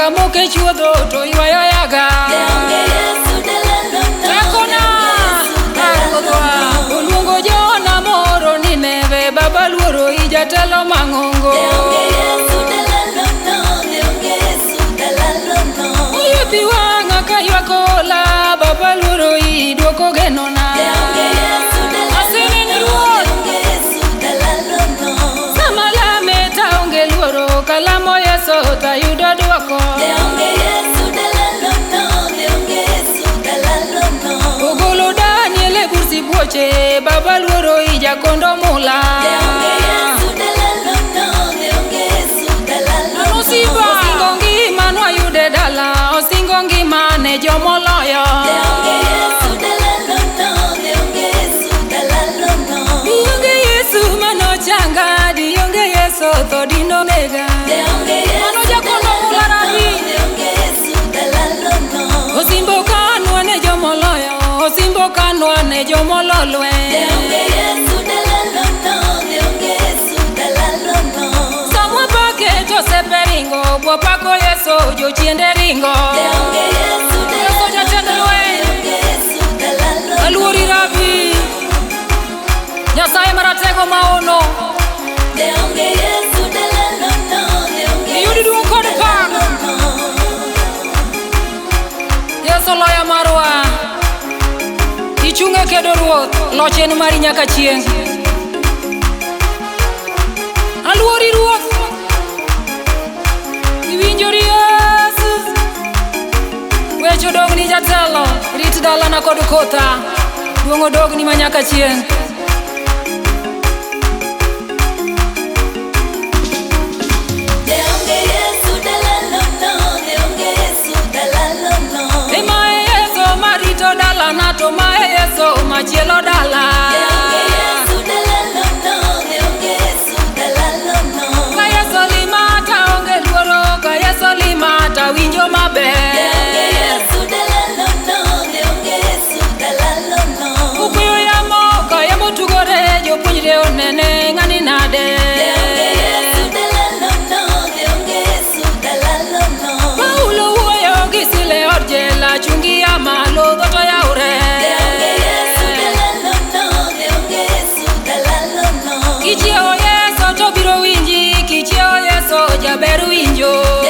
Kamoke chuodho to ywayo yaga. Tekona ruodhwa oluongo Jona moro ni neve. Baba luoro ijatelo mang'ongo. Oyo pi wang'a kaywak ola. Baba luoro iduoko genona. Aseneni ruoth. Sama lame taonge luoro. Kalamo Yesu tayudo duoko. Ogolo Daniel e bur sibuoche. Baba luoro ijakondo mula. Osingo ngima nwayude dala. Osingo ngima ne jomoloyo. Dionge Yesu manochanga. Dionge Yesu tho dinonega. Mano jakondo mula rabi. Osimbo kanwa ne jomoloyo. Osimbo kanwa ne jomololwe. Samwa pake Josepe ringo. Bwapako Yesu jochiende ringo. Yesu jatend lweny. Aluori rabi. Nyasaye maratego maono. Iyud duong' kod pak. Yesu loya marwa. Ichung' e kedo ruoth. Loch en mari nyaka chieng'. Aluori ruoth. Iwinjori Yesu. Weche odogni jatelo. Rit dalana kod kotha. Duong' odogni manyaka chieng'. Mae Yesu marito dalana to mae Yesu machielo dala. Ka Yesu lima taonge luoro. Ka Yesu lima tawinjo maber. Ukuyo yamo ka yamo tugore. Jopuonjre onene ng'ani nade. Paulo wuoyo gi Sila e od jela. Chungi ya malo dhoot oyawre. Kichiewo Yesu to biro winji. Kichiewo Yesu jaber winjo.